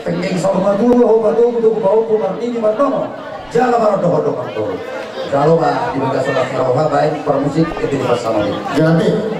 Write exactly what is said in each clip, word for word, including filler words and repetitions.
Penggeng saur matua, ho patogu-togu pahompu, marnini marnono jala marondohondohon toru. Jalo ma di bagasan las ni roha, baen parmusik ende ni pansalongan i. Jadi.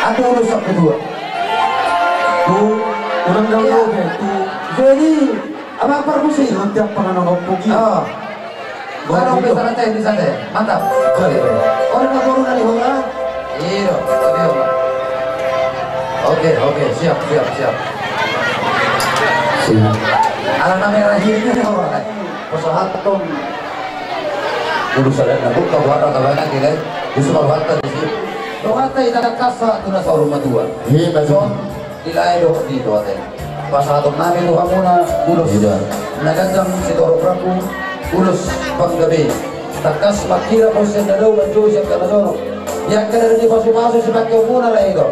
Ada urusan kedua. Tu, unang dao, ya, be, tu. Jadi, apa parmusik? Nanti apa nana ngomong gitu. Oh. Baru bisa nanti, bisa deh. Mantap. Boleh. Orang nggak baru dari Hora. Iya, oke, oke. Oke, oke, siap, siap, siap. Siap. Ala namanya ini orang, eh. Pasahathon. Urusan na buka buat rata banyak, ya, kan? Justru kalau harta di sini. Lo harta itu ada kasa, tu na saur matua. Iya, betul. Son, dilae dohot di dohot e. Pasahaton nami tu hamuna, ulos. Iya. Na ganjang sitorop rambu, ulos panggabean. Tangkas mangkirap sian na dao, manjou sian angka na jonok. Di angka na dipasupasu sipangkeonmuna lae i do.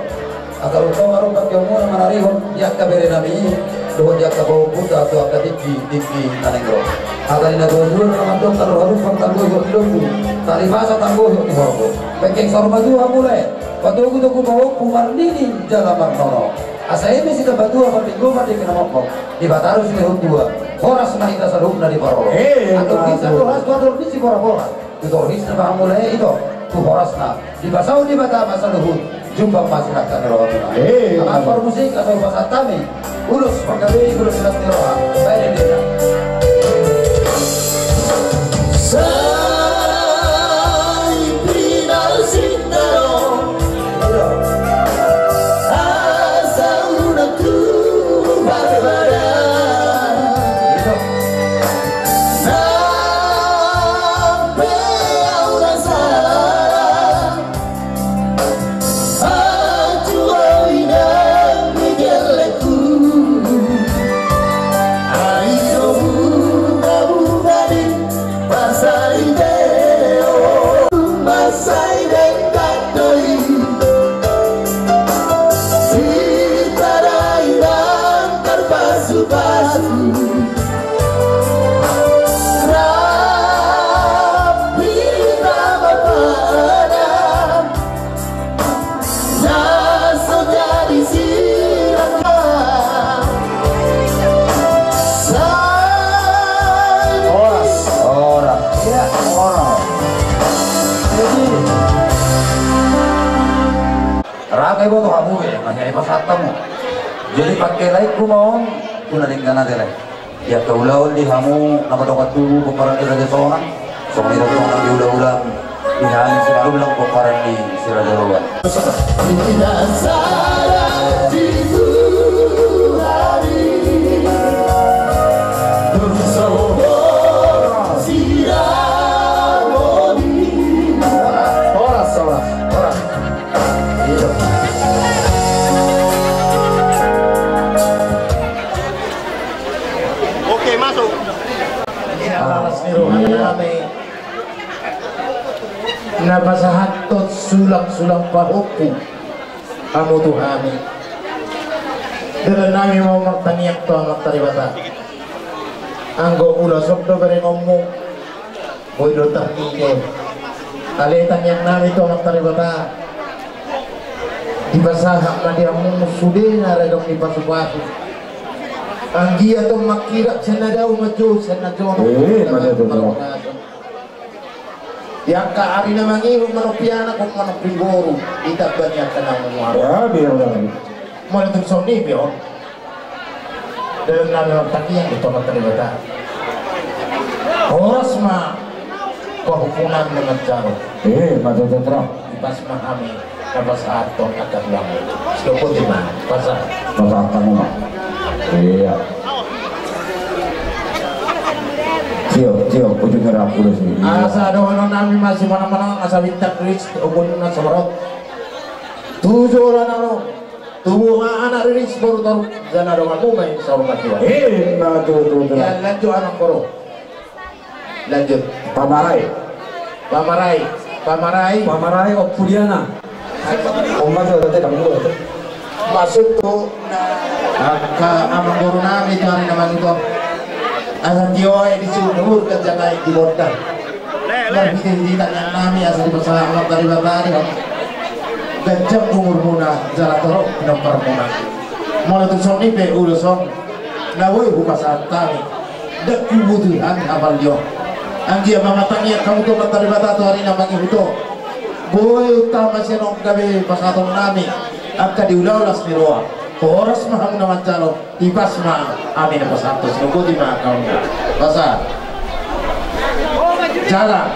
Asa ro tong adong pangkeonmuna manarihon di angka bere nami i, dohot di angka pahompunta tu angka tingki, tingki na naeng ro. Hata ni na tua-tua na mandok, tano halumpang tanggo ihot ni lombu, tali basa tanggo ihot ni horbo. Penggeng saur matua hamu lae, patogu-togu pahompu, marnini jala marnono. Asa eme sitambatua, parlinggoman di na mongkok, Debata do silehon tua, horas ma hita saluhutna diparorot. Eh, antong hita horas, tu andor ni sibora-bora. Tu torisna ma hamu lae, ito, tu horasna. Dipasaut Debata ma saluhut, jumpang ma sinangkap ni rohamuna. Eh, amang parmusik, asa hupasahat hami ulos panggabean, ulos las ni roha. Baen ende na. Sai pinarsinta do. Asa unang tu barbada. Nang pe au rasa, acu au inang ni gellengku. Ai domu tabu tadi. Pasai deo, pasai denggan do i. Sitadai nang tarpasupasu. Rambu na mapada. Na so jadi sirangga. Sai. Horas, horas. Iya, horas. Jadi, rame boto hamu be, masih ada pas hatamu. Jadi pakke lae ku ma on, tu na denggan ate lae. Ia kaulaon di hamu na madongan tubu pomparan ni Raja Sonang, songon i do tong nang di ulaon di hami Simanullang pomparan ni si Raja Loan. Horas, horas, horas. Oke, masuk. Las ni roha nami na pasahathon sulang-sulang pahompu hamu tu hami. Dalan nami ma martangiang tu Amanta Debata. Anggo ulos on do berengonmu, boi do tarnide. Alai tangiang nami tu Amanta Debata, dipasahat ma di hamu sudena na adong di pasupasu. Anggiat on mangkirap sian na dao, manjou sian na jonok. Eh, masa tu jonok. Di angka ari na mangihut, manompi anak, manompi boru, ditamba ni angka na muar. Ya, biar. Molo tung songon i pe on. Dalan nami martangiang tu Amanta Debata. Horas ma pahompu nami na manjalo. Eh, masa tu jonok. Dipas ma hami. Pasahathon angka tulang. Sidok boti ma, pasahat. Pasahat hamu ma. Iya. Tio, tio, ujung hera aku di sini. Asa dohonon nami ma simonang-monang, asa bintang riris, ombun na saborok. Tu jolo na ro, tubu ma anak riris boru toru, jala donganmu ma i saur matua. Iya, tutu, tutu. Iya, lanjut anak boru. Lanjut. Pamarai. Pamarai. Pamarai. Pamarai, Ompu Diana. Ompu Diana, tadi kamu dulu. Maksudku, angka amangboru nami tu ari na mangido. Asa tio i di sumur, ganjang i di bondar. Marhite-hite tangiang nami asa dipasahat Amanta Debata di hamu. Ganjang umurmuna, jala torop pinomparmuna. Molo tung songon i pe ulos on na boi hupasahat hami. Ndang hubutuhon hami hapallion. Anggiat ma tangiang hamu tu Amanta Debata tu ari na mangihut on. Boi utama sian on gabe pasahaton nami angka di ulaon las ni roha. Horas ma hamu na manjalo, tipas ma hami na pasahathon. Songon i ma hamu. Pasahat. Jalan.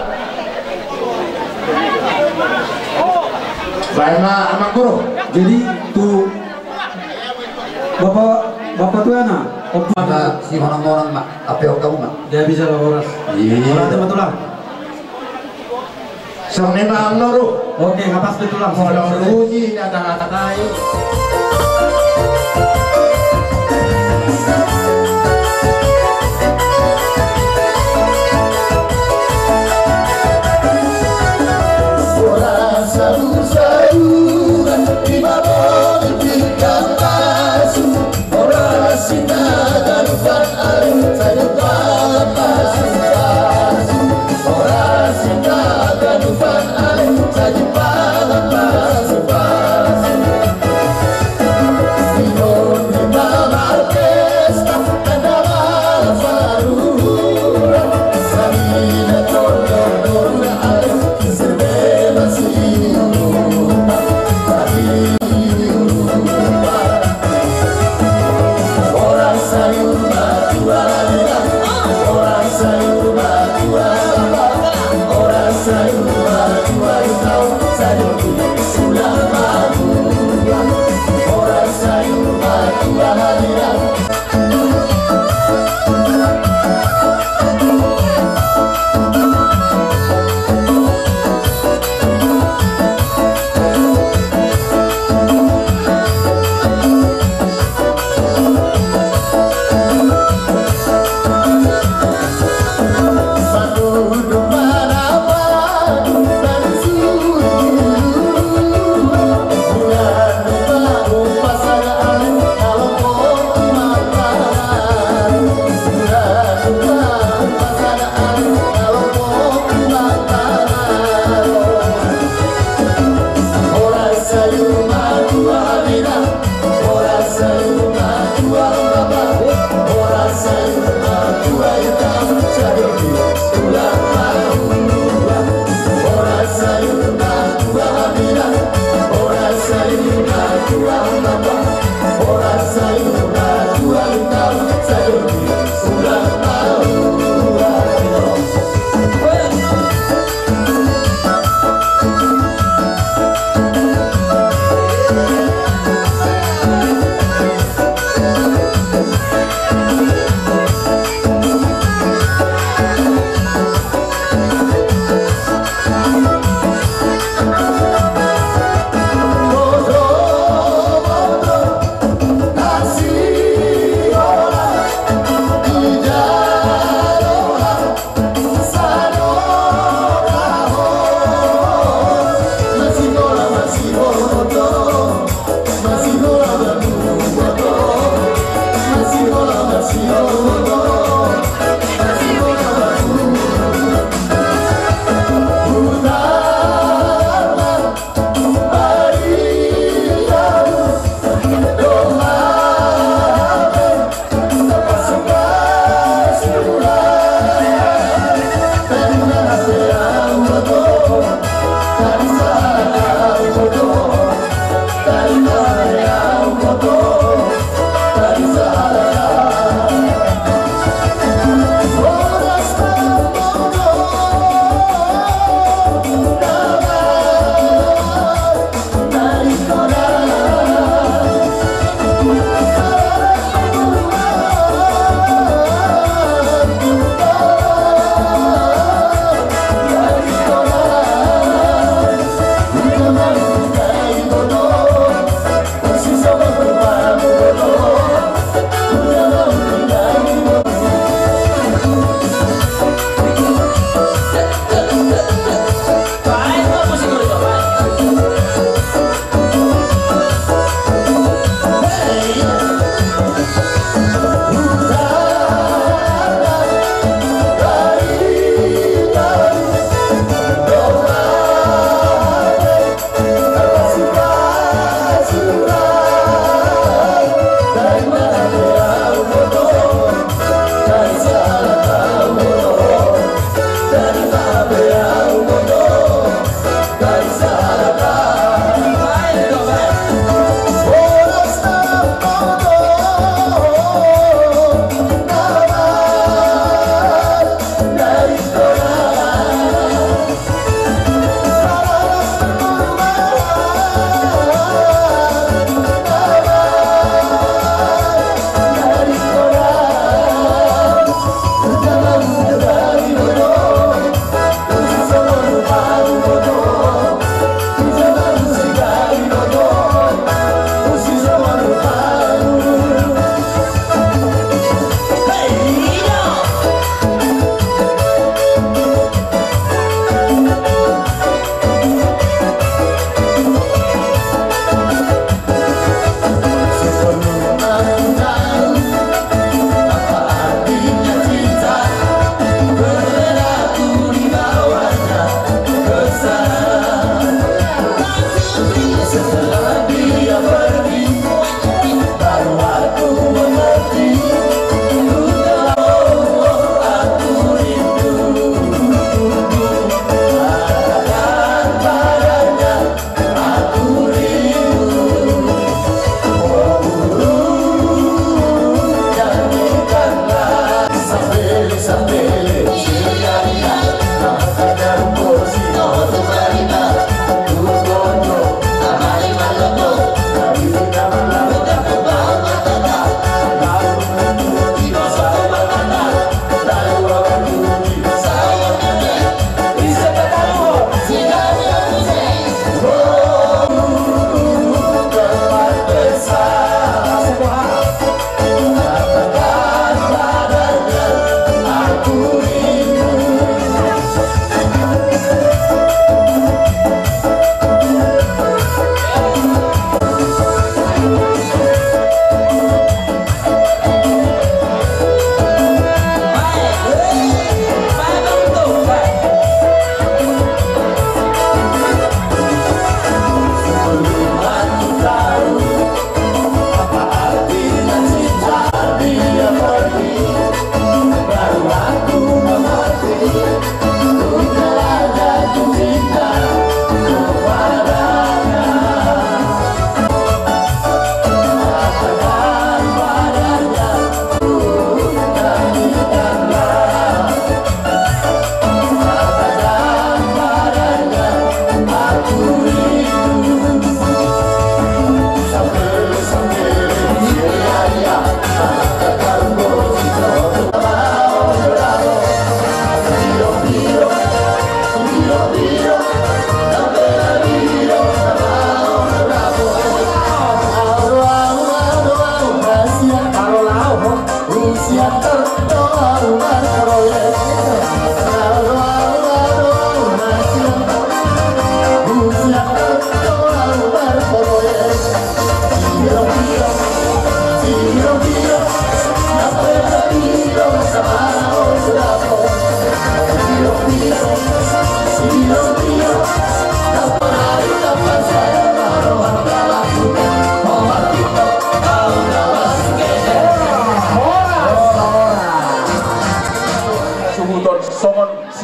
Baen ma amangboru. Jadi tu Bapak, Bapak Tuan, ah, Om. Maka simonang-monang ma, ape on kamu ma. Dia bisa lah, Boras. Iya. Boras, Tulang. Songon i ma, Om Noru. Oke, ngapas ke Tulang. Molo uji, ada-ada i.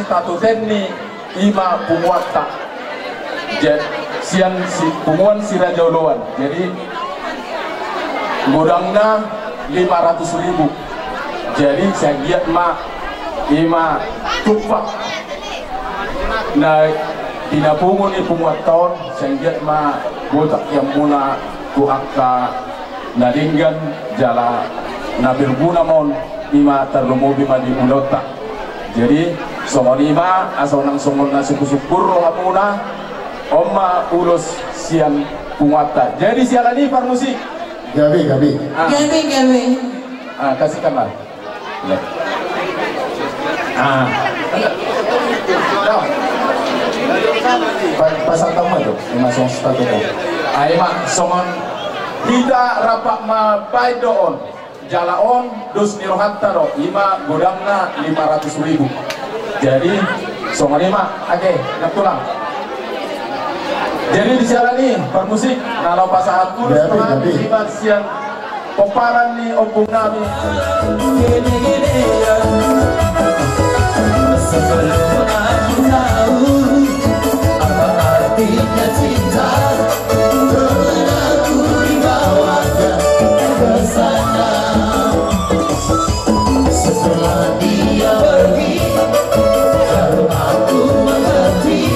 Tatutenni ima punguanta. Jadi sian si punguan si Raja Oloan. Jadi godangna lima ratus ribu. Jadi sian dia ma ima tumpak na pinapungu ni punguanta on, sian dia ma botak iamuna tu angka na denggan jala na berguna ma on, ima tarlumobi ma di ulaonta. Jadi songon i ma asa unang songon na sungkun-sungkun rohamuna. On ma ulos sian punguanta. Jadi siala ni parmusik. Gabe, gabe. Ah. Gabe, gabe. Ah, kasihkanlah. Ah. Pa-, pasang tamu itu, ima songon sepatu. Ah, ima songon hita rap ma baen do on. Jala on dos ni rohanta do, ima godangna lima ratus ribu. Jadi songon i ma, oke, nang tulang. Jadi di siala ni parmusik, na laho pasahat ulos roha, ima sian pomparan ni ompung nami. Sebelum aku tahu apa artinya cinta, telah aku dibawanya ke sana. Setelah dia pergi, baru aku mengerti.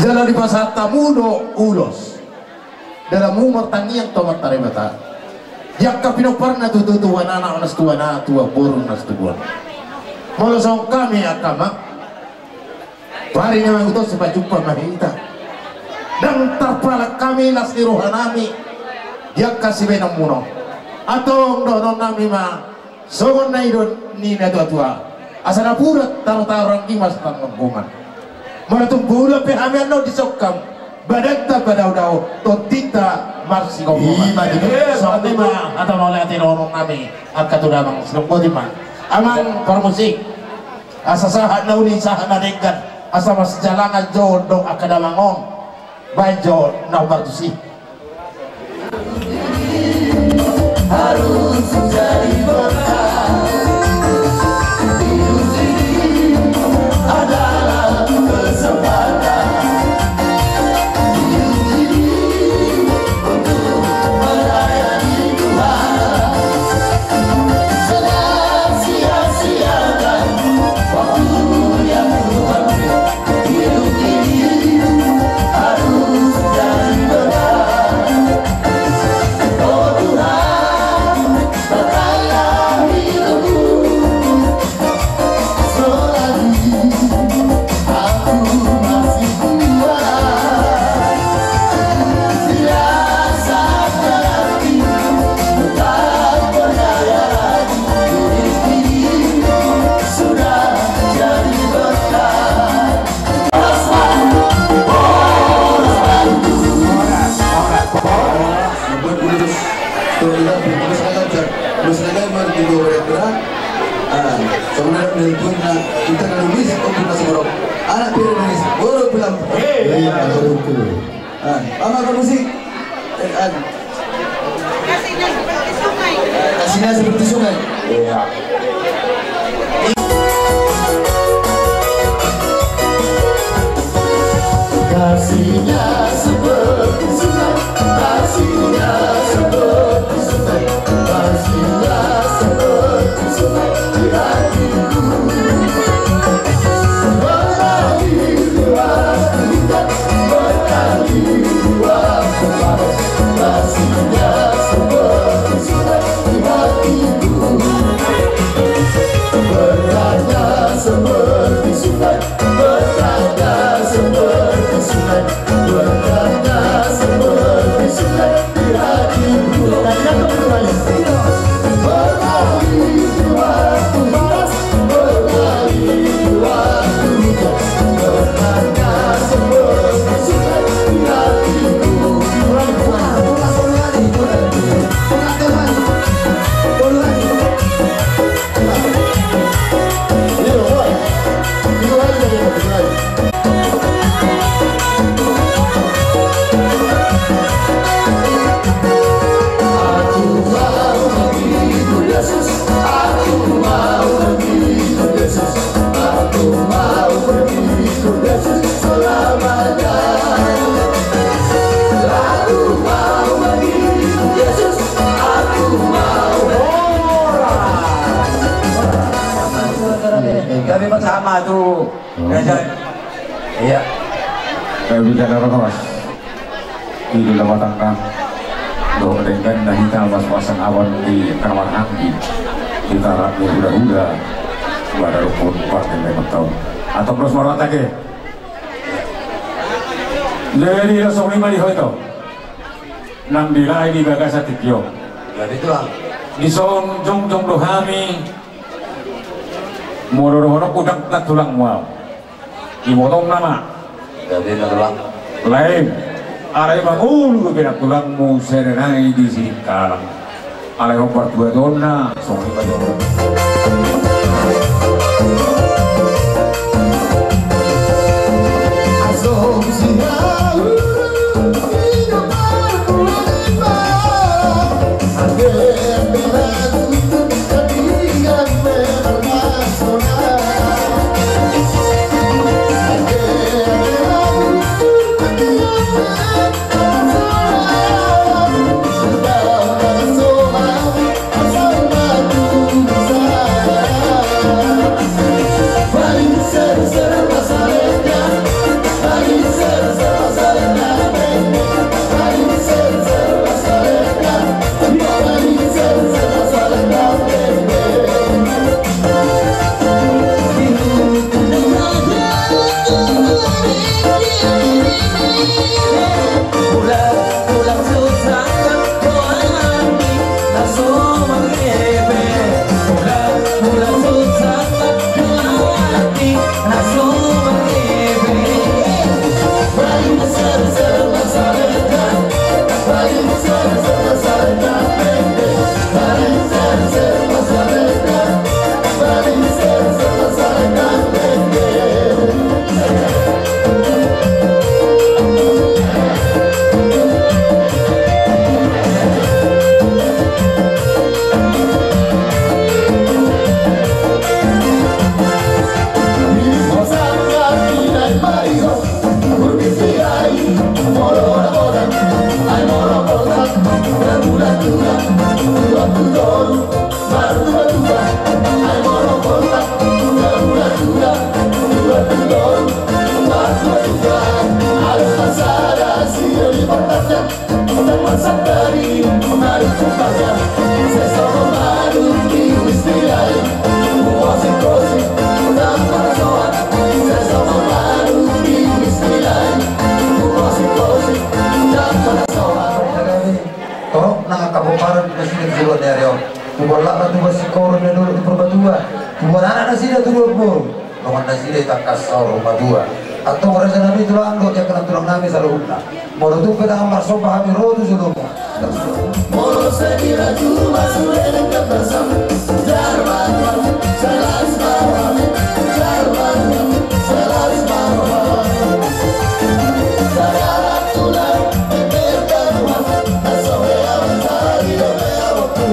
Jala dipasahat hamu do ulos. Dalam umur tangiang tu Amanta Debata. Di angka pinomparna tutu, tuan anak na situan, tuan boru na situboru. Molo songon hami angka amang, pari na mangutos sipajumpa ma hita. Ndang tarpalang hami las ni rohanami di angka sibahenonmuna on. Antong dohononnami ma songon na nidok ni natuatua: Asa napuran tarotaro, anggiat ma sipanggomgoman. Molo tung bola pe hami annon dison, badanta padaodao, tontinta marsigomgoman. Ima tutu. Songon i ma hata mauliate dohononnami angka tu damang. Songon i ma, amang parmusik, asa sahat na uli sahat na denggan, asa marsijalangan jo do angka damang on. Baen jo na hombar tusi. Harus jadi berkat. Hidup ini adalah kesempatan. Hidup ini untuk melayani Tuhan. Jangan sia-siakan waktu yang Tuhan beri. Hidup ini harus jadi berkat. Oh Tuhan, berkatilah hidupku. Selagi aku masih kuat, biarkan hatiku tak percaya lagi. Hidup ini sudah jadi berkat. Kasihnya seperti sungai. Kasihnya seperti sungai. Iya. Kasihnya seperti sungai, kasihnya seperti sungai, kasihnya seperti sungai di hatiku. Mengalir di waktu hujan, mengalir di waktu panas, kasihnya seperti sungai di hatiku. Berkatnya seperti sungai. Berkatnya seperti sungai, berkatnya seperti sungai di hatiku. Mengalir di waktu panas, mengalir di waktu hujan. Berkatnya seperti sungai di hatiku. Kami bersama tu. Iya. Kami bicara rohos. Di dalam batangkan. Dohot denggan na hita mas-masan awan di kamar hanggi. Di tarak ni huda-huda. Pada rukun partai lima tahun. Atau terus marwata ke. Jadi langsung lima di hoito. Nang dilai di bagasan tingki on. Jadi tulang. Dison jongjong do hami. Molo dohononku ndang na tulangmu au. Ibotong nama. Jadi na tulang. Lain. Alai mangolu dope na tulangmu sada nai di Sidikalang. Alai hombar tuatonna songon i ma. Torop na angka pomparan di nasida tu joloan ni ari on. Tubuan lakna, tubuan singkoru, na dolo tu Purbatua. Tubuan anak nasida tu dua boru. Dongan nasida i tangkas saur matua. Antong raja nami, tulang, dohot angka tulang nami saluhutna. Molo tung pe dang marsomba hami ro tu jolomu. Molo sai dirajuma sude denggan bersama. Jarman, salas marham. Jarman, salas marham. Salah tulang, bertaruhan. Aso hea mencari, hea waktu.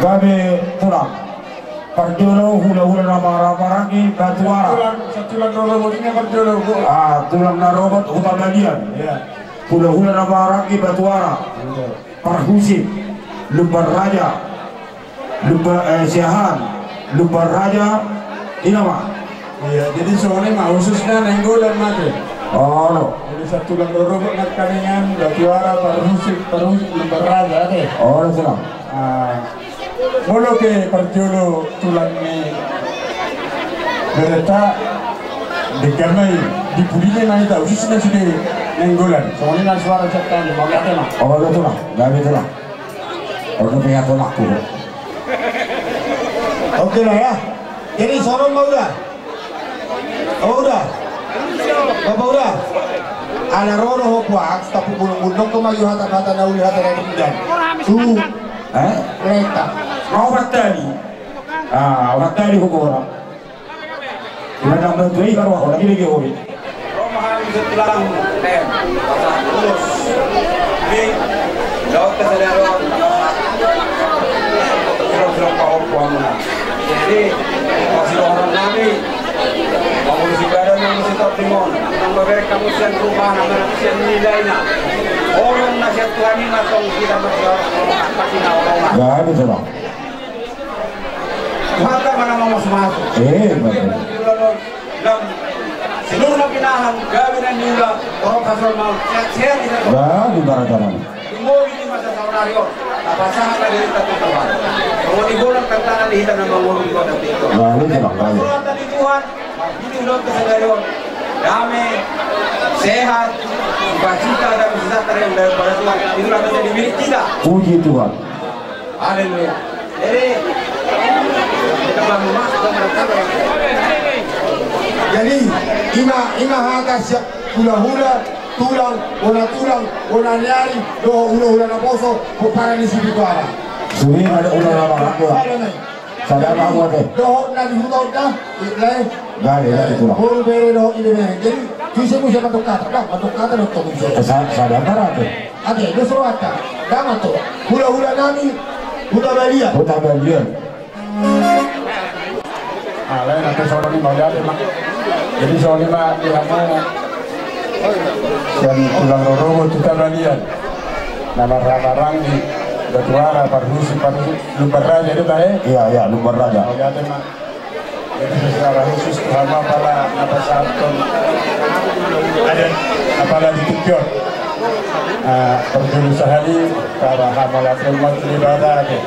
Gabe tulang. Parjolo hulahula na marhahamaranggi Batuara. Satulang, satulang na robot i ma parjolo. Ah, tulang na robot Huta Balian. Iya. Hulahula na marhahamaranggi Batuara. Iya. Parhusip, Lumban Raja, Lumba-, eh, Siahaan, Lumban Raja, i ma. Iya, jadi songon i ma, khususna Nainggolan ma ate. Olo. Jadi satulang rorobot nangkaningan, Batuara, parhusip, parhusip, Lumban Raja ate. Olo, tulang. Ah, molo pe parjolo tulang ni bereta, denggan ma i, di pudi ma hita, khususna sude Nainggolan. Songon i ma suara sian hami, mauliate ma. Olo, tulang. Gabe, tulang. Olo, pe ya, tulang, tulang. Oke lah ya. Jadi, songon ma uda. Oh, uda. Bapak uda. Ala ro do ho puak, tapi bulung-bulung ko ma yu hata-hata na uli hata na uli dan. Tu. Eh? Leta. Mau opat tali. Ah, opat tali ko orang. Iba nang bantu i baru aku lagi lagi ori. Ro ma hami tu tulang, eh, pasahat ulos. Di, daot ka sadari on, pasahat. Siro-siro pahompu hamuna. Jadi, pasidohonon nami, mangolu sibadan nang sitordingon, nang maberek hamu sian rumah, nang maberek sian nilaina. Holong na sian Tuhan i ma tong hita marsiholong-holongan, parsinaholongan. Ya, betul, Bang. Mata mana mau masuk-masuk. Eh, betul. Lam, seluruh na pinahan, gabe na niula, torop hasil mau, sehat-sehat, sehat. Bah, di barat tanah. Di mobil di masa saunari on, apa sahat na dari tatu teman. Kalau di bola tantangan di hita nama mobil di kota Tito. Bah, ini tenang, bah. Suratan di Tuhan, ini ulang kesadaran. Damai, sehat, sukacita, dan sejahtera. Puji Tuhan. Haleluya. Jadi, jadi, ima, ima hata sian hulahula, tulang, bona tulang, bona ni ari, dohot hulahula naposo, pomparan ni si Pitu Ala. Sude ma hulahula naposo. Sada ma hamu ate. Dohot na di huta on da, lae. Gale, gale, tulang. Boru, bere dohot ibebere. Jadi, tu ise muse mandok hata, da, mandok hata dohot muse. Eh, sa-, sada ma ate. Ate, dos rohanta. Da ma tu hulahula nami, Hutabalian. Hutabalian. Alai na pe songon i ma, mauliate ma. Jadi songon i ma di hamu sian tulang rorobot Hutabalian. Na marhahamaranggi, Batuara, Parhusip, Parhusip, Lumban Raja do tahe? Iya, iya, Lumban Raja. Mauliate ma. Jadi secara khusus tu hamu apala na pasahathon adat apala di tingki on. Ah, parjolo sahali, tara hamauliateon ma tu Debata ate.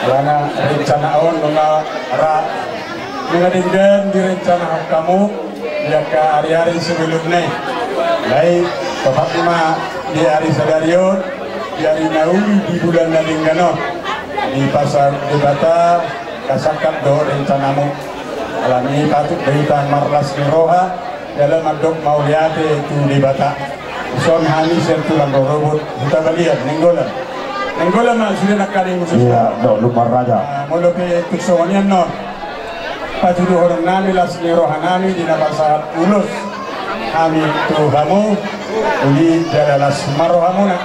Alana rencana on nunga ra, nunga denggan direncanahon hamu di angka ari-ari sebelumna i. Alai topatna ma di ari sadari on, di ari na uli di bulan na denggan on, dipasahat Debata, kasangkap do rencanamu. Alani i patut do hita marlas ni roha, jala mandok mauliate tu Debata. Dison hami sian tulang rorobot Hutabalian, Nainggolan. Nainggolan ma sude nangkaning khusus. Iya, dohot Lumban Raja. Ah, molo pe tung songon i annon, patuduhonon nami las ni roha nami di na pasahat ulos hami tu hamu, uli jala las ma rohamuna.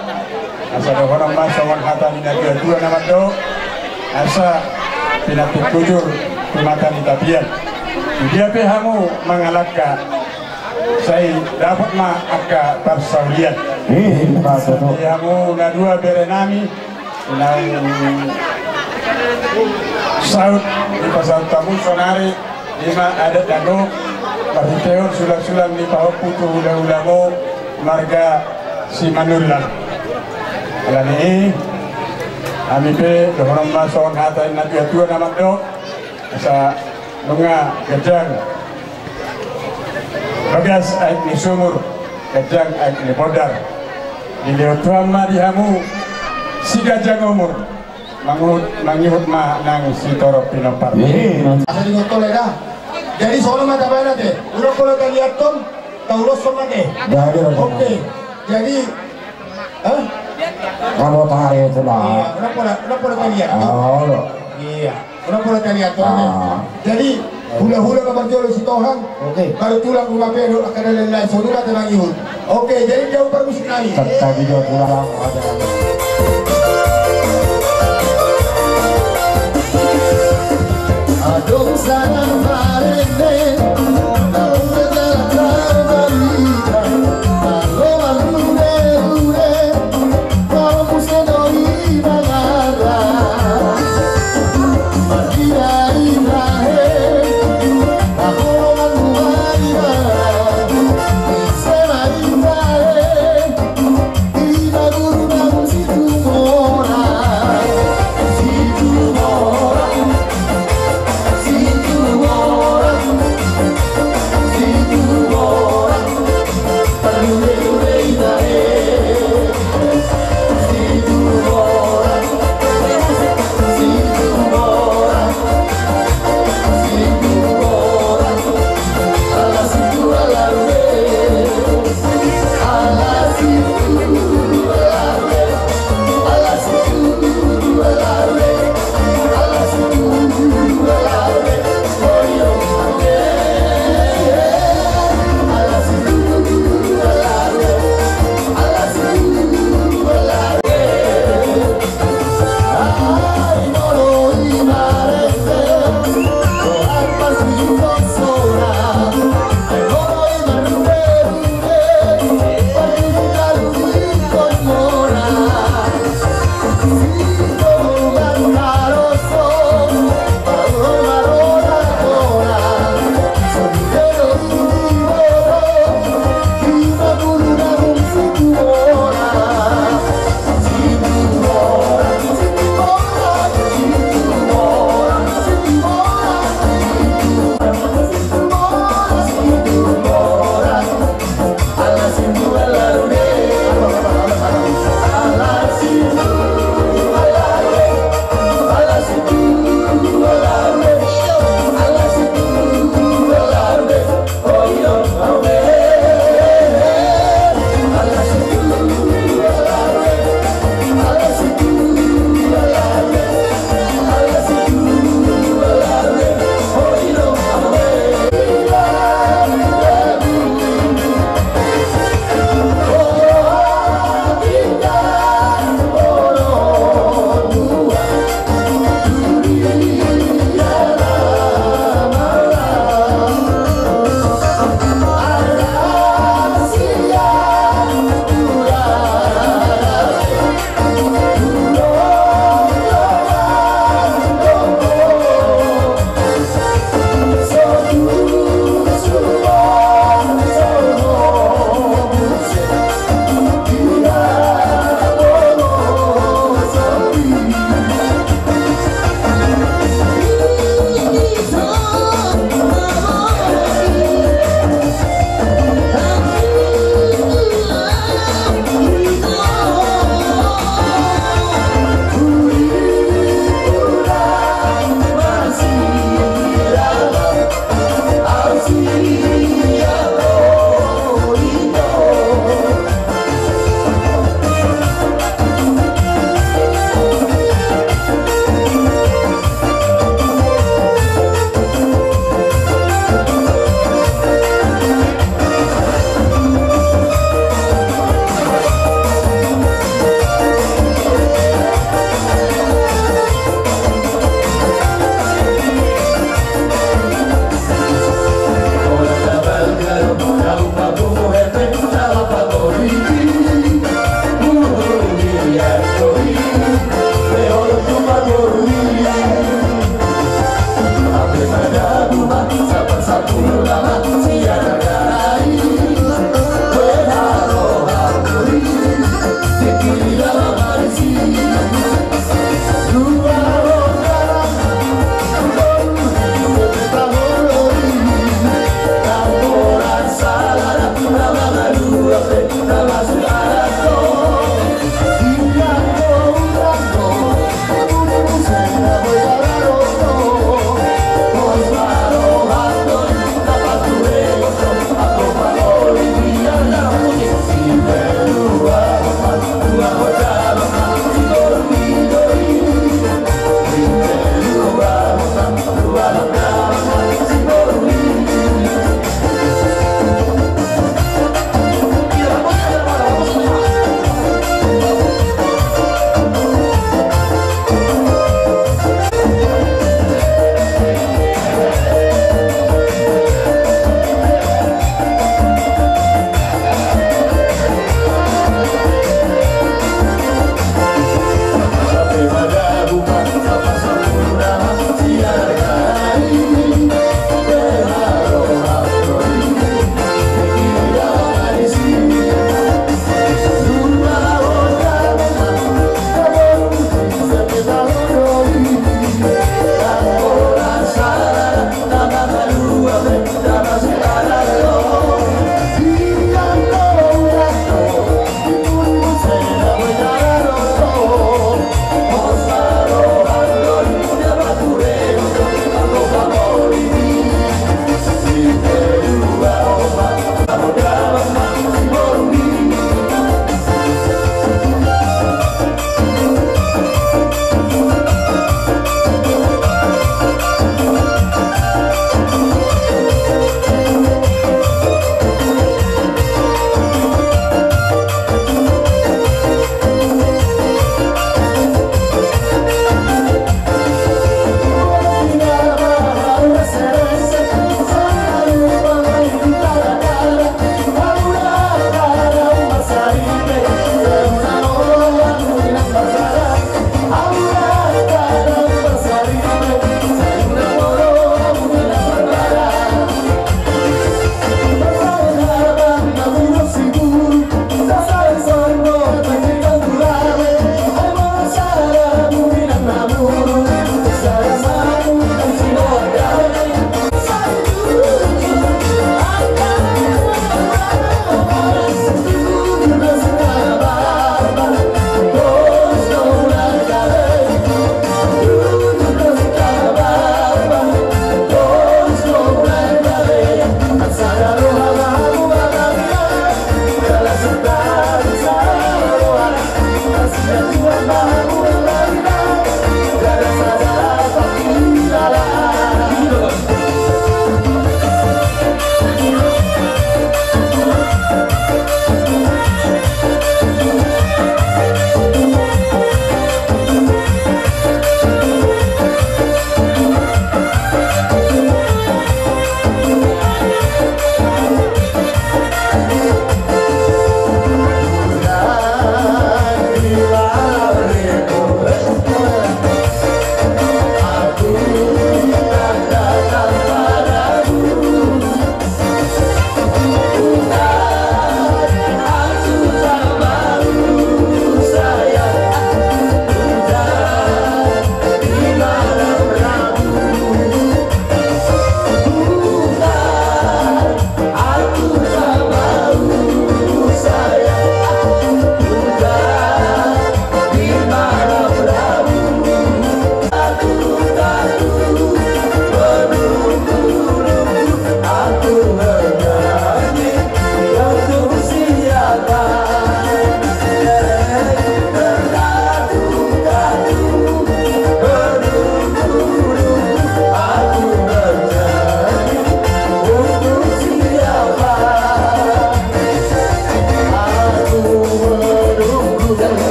Asa dohonon ma songon hata ni natuatua na mandok, asa pinantik hujur tu mata ni tapian. Di dia pe hamu mangalangka, sai dapot ma angka parsaulian. Ih, ima tutu. Di hamu na dua bere nami, na saut dipasahat hamu sonari, ima adat na gok marhitehon sulangsulang ni pahompu tu hulahulamu marga Simanullang. Alani i, hami pe dohonon ma songon hata ni natuatua na mandok, asa nunga ganjang bagas aek ni sumur, ganjang aek ni bondar. Dilehon Tuhan ma di hamu siganjang umur, mangihut, mangihut ma nang sitorop pinompar. Asa diingot ole da. Jadi songon on ma tabaen ate. Unang pola taliathon, tauloshon ma ate. Oke. Jadi, hah? Kamu tarik itu lah. Iya, unang pola, unang pola taliathon. Iya. Unang pola taliathon. Jadi hulahula ma parjolo sitohang. Oke. Baru tulang ruma pe dohot angka na lain-lain, songon i ma ate mangihut. Oke, jadi jauh parmusik nami. Tadi jauh tulang. Adong sada na marende, na umur dalam barita, na lobar rure-rure.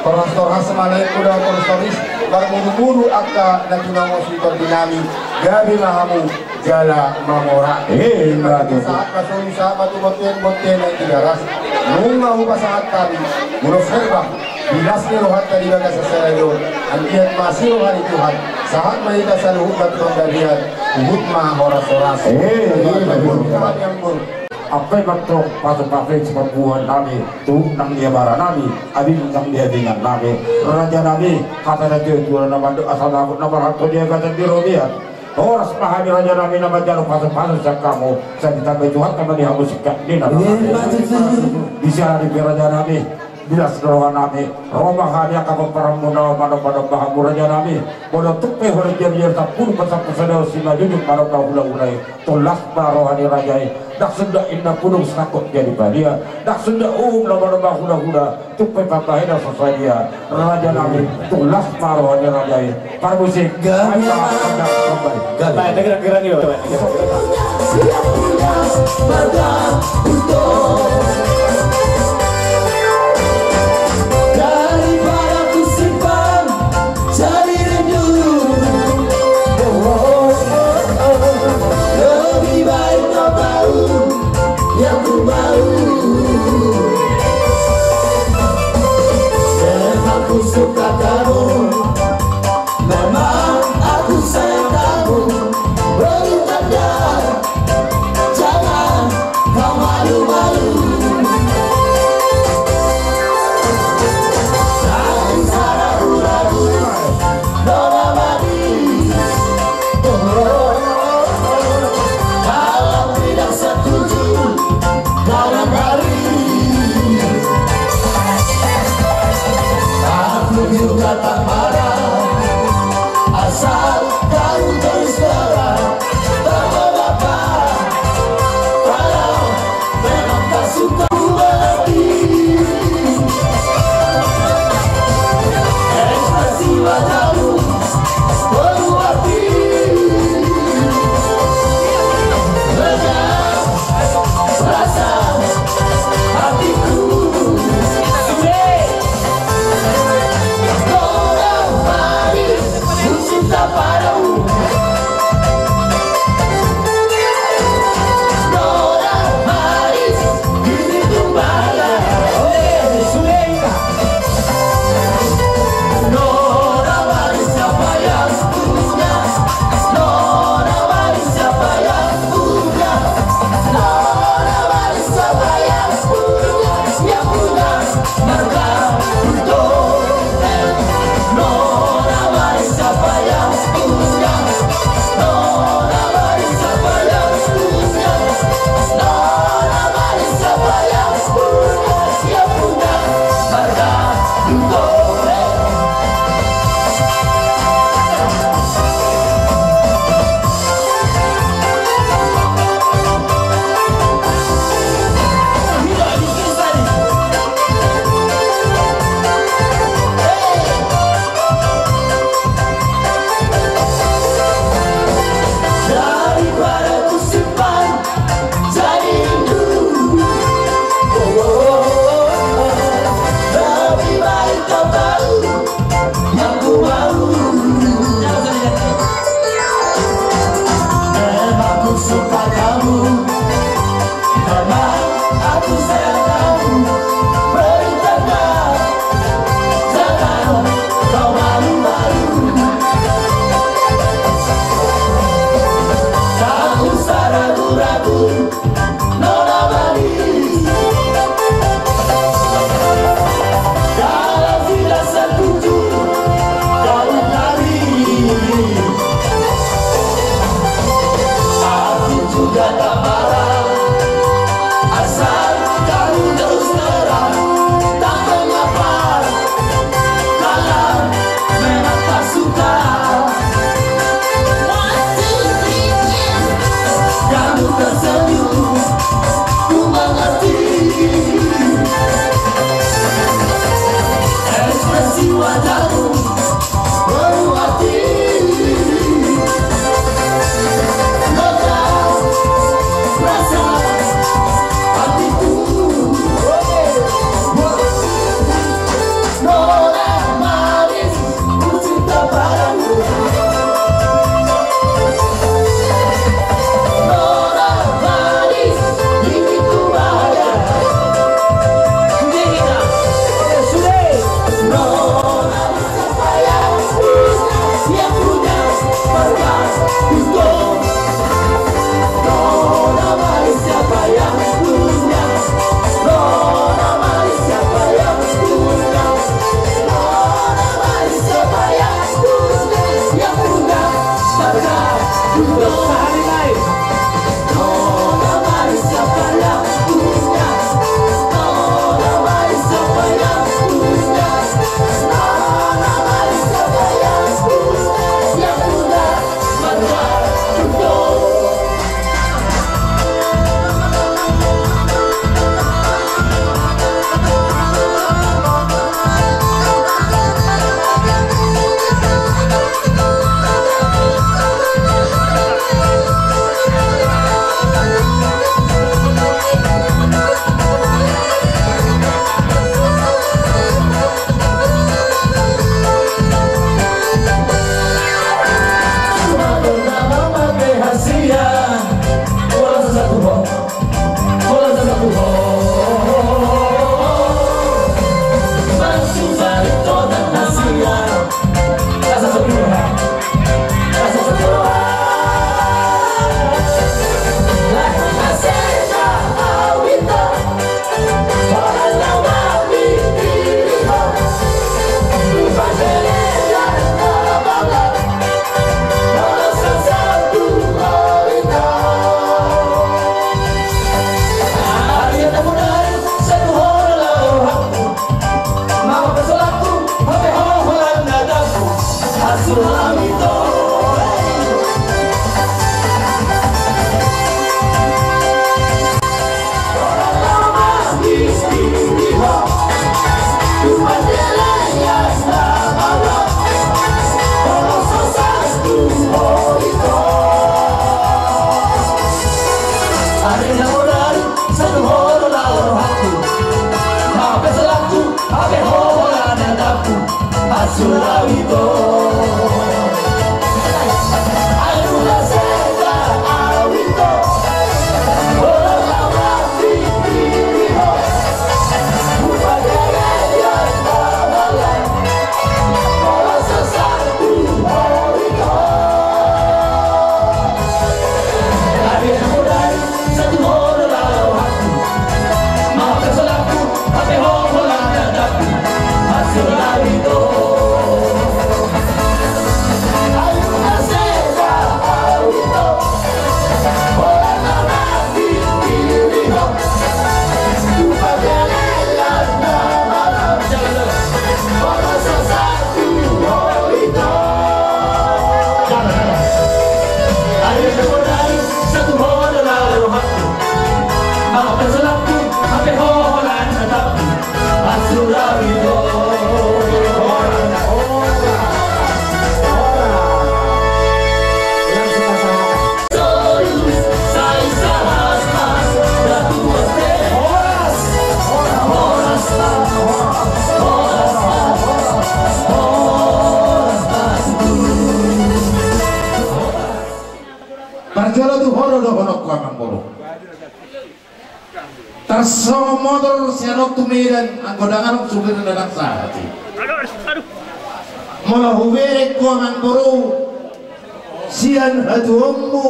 Torhas-torhas ma laengku dohot torus-torus, marmudu-mudu angka na tinonggos di tondi nami, gabe ma hamu jala mamora. Ima tutu. Sahat ma solu, sahat ma tu bontean-bontean na di Tigaras. Nunga hupasahat hami ulos herbang di las ni rohanta di bagasan sadari on. Anggiat ma asi roha ni Tuhan, sahat ma hita saluhutna tu panggabean, huhut ma horas-horas. Ima tutu. Ampe ma antong pasu-pasu i sipabuan nami tu nang di abara nami, abing nang di abingan nami. Raja nami, hata ni natua-tua na mandok asa bagot na marhalto di agatan di robean. Horas ma hami raja nami na manjalo pasu-pasu sian hamu, sai ditambai Tuhanta ma di hamu singkat ni na. Ima tutu. Di sian i pe raja nami, di las ni roha nami, ro ma hami angka pomparanmuna on manomba-nomba hamu raja nami. Molo tung pe holan jam-jam sampulu pasampulu sada on simanjujung manomba hula-hula i, tong las ma roha ni raja i. Ndang sundat inna pudung sangkot jadi padia, ndang sundat uhum na manomba hula-hula, tung pe pambahenan so sadia. Raja nami, tong las ma roha ni raja i. Parmusik. Gabe. Gabe. Gabe. Daripada kusimpan jadi rindu, oh, oh, oh, oh, lebih baik kau tahu yang ku mau. Memang ku suka kamu, memang aku sayang kamu. Beri tanda, jangan kau malu-malu. Tapi saragu-ragu, nona manis. Oh, oh, oh, oh. Kalau tidak setuju, jangan lari. Aku juga tak marah, asal kau terus terang. Tak mengapa kalau memang tak suka. Ku mengerti ekspresi wajahmu penuh arti. Lega rasa hatiku. Nona manis, ku cinta padamu. Nona manis, ini tuh bahaya. Nona manis, siapa yang punya? Nona manis, siapa yang punya? Nona manis, siapa yang punya? Yang punya marga Hurto. Nona manis, siapa yang punya? Nona manis, siapa yang punya? Nona manis, siapa yang punya? Yang punya marga Hurto. Daripada kusimpan jadi rindu, oh, oh, oh, oh. Lebih baik kau tahu yang ku mau. Memang ku suka kamu, memang aku sayang kamu. Beri tanda, jangan kau malu-malu. Tak usah ragu-ragu, nona manis. Kalau tidak setuju, kau lari. Aku juga tak marah, asal kau terus terang. Tak mengapa kalau memang tak suka. Kamu tersenyum, ku mengerti. Ekspresi wajahmu penuh arti. Lega rasa hatiku. Nona tu Medan, anggo dang adong supir na dang sahat i. Molo hubereng ho amang boru, sian hatuaonmu,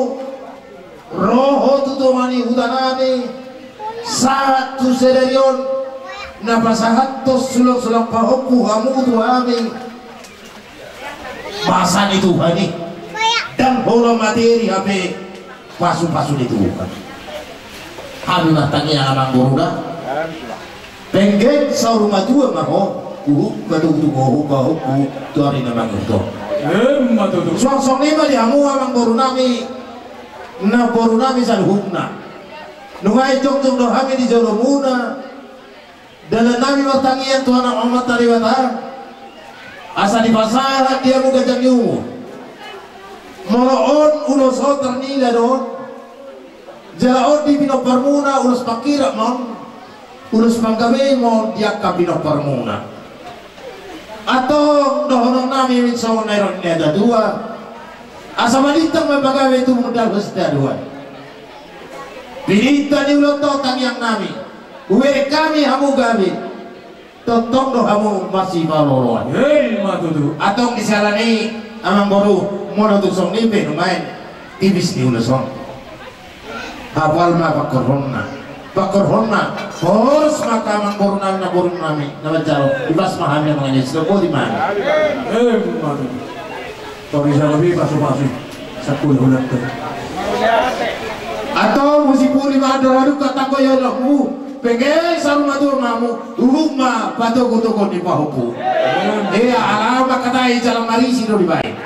ro ho tu tonga ni huta nami, sahat tu sadari on, na pasahathon sulang-sulang pahompu hamu tu hami. Basa ni Tuhan i, dang holan materi hape pasu-pasu ni Tuhan. Hami martangiang amang boru da. Penggeng saur matua ma ho, huhut ma tutu ho, ho, ho, tu ari na mangihut on. Emma tutu. Suang songon i ma di hamu amang boru nami, na boru nami saluhutna. Nunga jongjong do hami di jolomuna. Dalan nami martangiang tu Amanta Debata, asa dipasahat di hamu ganjang ni umur. Molo on ulos on tarnila do on. Jala on di pinomparmuna ulos pangkirap ma on, ulos panggabei ma on di angka pinomparmuna. Antong dohonon nami songon na nidok ni natuatua, asa malintang ma pagabe tubu dalan sitadoan. Pinangido ni ulaonta on tangiang nami, hubereng hami hamu gabe, tongtong do hamu masipaolooloan. Emma tutu. Antong di siala ni i amang boru, molo tung songon i pe nuaeng tipis ni ulos on. Hapal ma pangkorhonna. Pangkorhonna, horas ma angka amang boru nami, na boru nami na manjalo. Ipas ma hami amang, ane sitopoti ma hami. Emma tutu. Tori sarabi pasu-pasu. Sakkula hulak tu. Antong musipuli ma andor hadungka tanggo i olokmu. Penggeng saur matua ma hamu, huhut ma patogu-togu ni pahompu. Ia ala mangkatai jala marisi do dibaen.